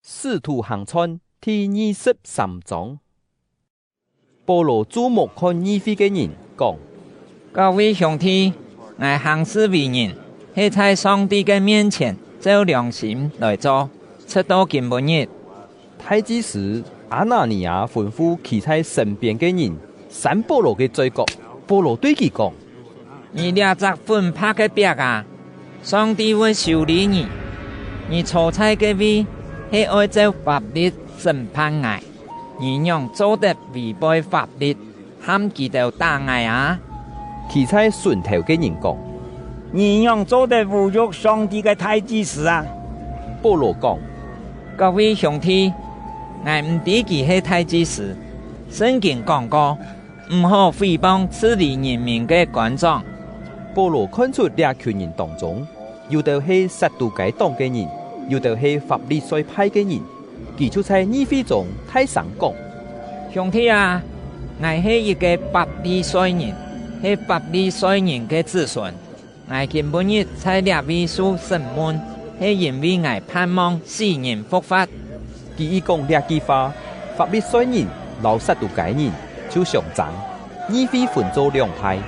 使徒行傳第23章，保羅注目看議會个人，講：各位兄弟，ngài行事為人，係在上帝个面前照良心來做，直到今晡日。大祭司亞拿尼亞吩咐企在身邊个人扇保羅个嘴角。保羅對佢講：你這隻粉拍个壁啊，上帝會修理你。你坐在个位，係愛照法律審判𠊎，你樣做得違背法律，喊佢兜打𠊎啊！企在順頭个人講：你樣做得侮辱上帝个大祭司啊！保羅講：各位兄弟，𠊎毋知佢係大祭司。聖經講過，毋好誹謗治理人民个官長。保羅看出這群人當中，有兜係撒都該黨个人，有兜係法利賽派个人，佢就在議會中大聲講：兄弟啊，𠊎係一个法利賽人，係法利賽人个子孫。𠊎今晡日在這位受審問，係因為𠊎盼望死人復活。佢一講這句話，法利賽人摎撒都該人就相爭，議會分做兩派，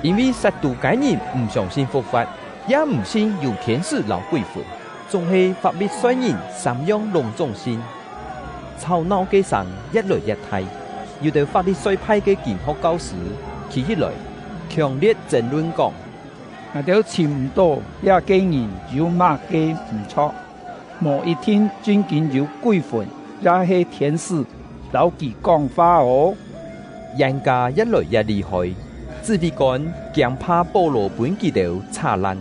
因為撒都該人毋相信復活，也毋信有天使摎鬼魂，總係法利賽人三樣攏總信。吵鬧个聲越來越大，有兜法利賽派个經學教師起起來，強烈爭論講：𠊎兜尋毋到這个人有麼个毋錯，無一定真經有鬼魂，抑係天使摎佢講話哦。冤家越來越厲害，指揮官驚怕保羅分佢兜拆爛，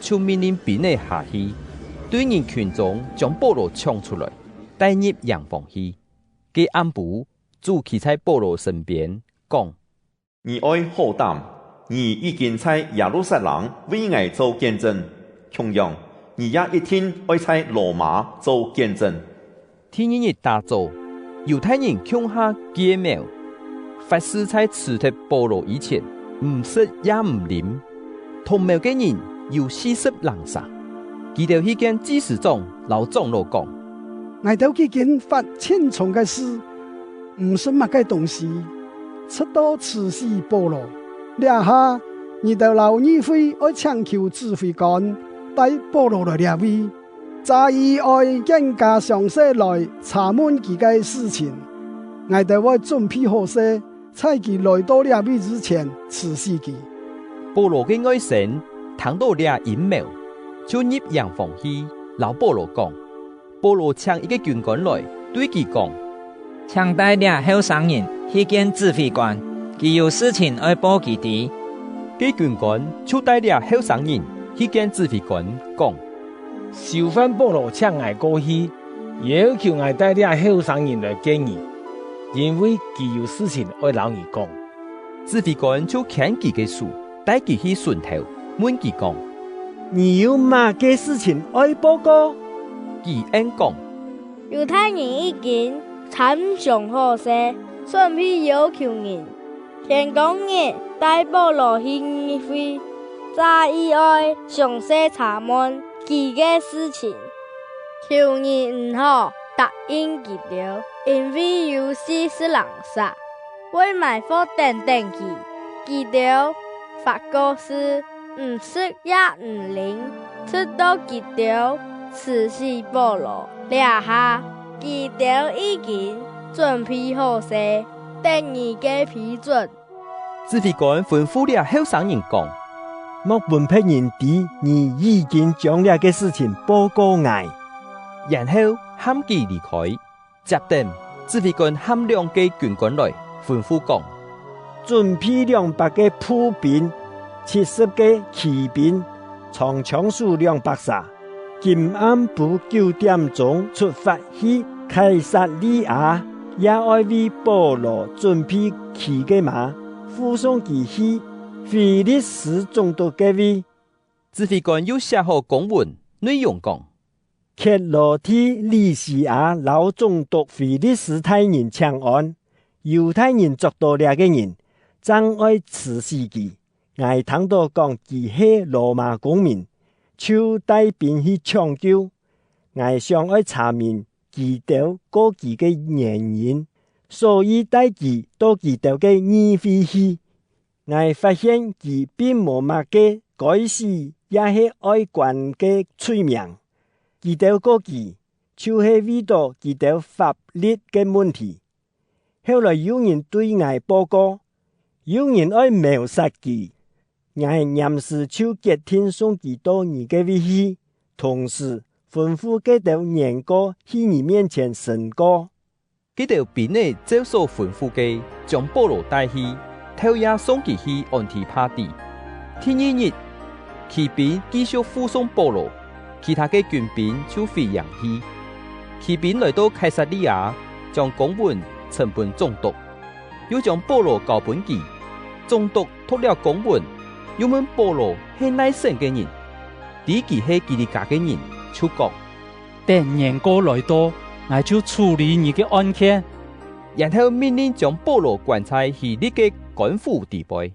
就命令兵个下去，對人群中將保羅搶出來，帶入營房去。个暗晡，主企在保羅身邊，講：你愛好膽，你已經在耶路撒冷為𠊎做見證，同樣，你也一定愛在羅馬做見證。第二日大早，猶太人恐嚇計謀，發誓在刺死保羅以前，毋食也毋啉。同謀个人有40人啥，佢兜去見祭司長摎長老講：𠊎兜已經發千重个誓，毋食麼个東西，直到刺死保羅。這下，你兜摎議會愛請求指揮官帶保羅來這位，查伊愛更加詳細來查問佢个事情。𠊎兜會準備好勢，在佢來到這位之前，刺死佢。保羅个外甥聽到這陰謀，就入營房去，摎保羅講。保羅請一个軍官來，對佢講：請帶這後生人去見指揮官，佢有事情愛報佢知。个軍官就帶這後生人去見指揮官，講：囚犯保羅請𠊎過去，要求𠊎帶這後生人來見你，因為佢有事情愛摎你講。指揮官就牽佢个手，帶佢去順頭，問佢講：你有麼个事情愛報告？佢應講：猶太人已經參詳好勢，準備要求人，天光日帶保羅去議會，查伊愛詳細查問佢个事情，求你毋好答應佢兜，因為有四十人殺，會埋伏等等佢，佢兜發過誓，毋食也毋啉，直到佢兜刺死保羅。這下佢兜已經準備好勢，等你个批准。指揮官吩咐這後生人講：莫分別人知你已經將這个事情報告𠊎。然後喊佢離開。接等指揮官喊兩个軍官來，吩咐講：準備200个步兵，70个騎兵，長槍手200隻。今暗晡9點鐘出發去凱撒利亞，也愛為保羅準備騎个馬，護送佢去腓力斯總督个位。指揮官又寫好公文，內容講：克羅地呂西亞摎總督腓力斯大人請安。猶太人捉到這个人，正愛刺死佢。𠊎聽到講佢係羅馬公民，就帶兵去搶救。𠊎想愛查明 𠊎兜告佢个原因，所以帶佢到𠊎兜个議會去。𠊎發現佢並無麼个該死抑係愛關个罪名。𠊎兜告佢，就係為著𠊎兜法律个問題。後來有人對𠊎報告，有人愛謀殺佢，𠊎臨時就決定送佢到你个位去，同時吩咐這兜原告去你面前申告。這兜兵的照所吩咐个，將保羅帶去，透夜送佢去安提帕底。第二日，騎兵繼續護送保羅，其他个軍兵就回營去。騎兵來到凱撒利亞，將公文呈分總督，又將保羅交分佢。總督讀了公文，又問保羅係哪省个人，知佢係基利家个人，就講：等原告來到，𠊎就處理你个案件。然後命令將保羅關在希律个官府底背。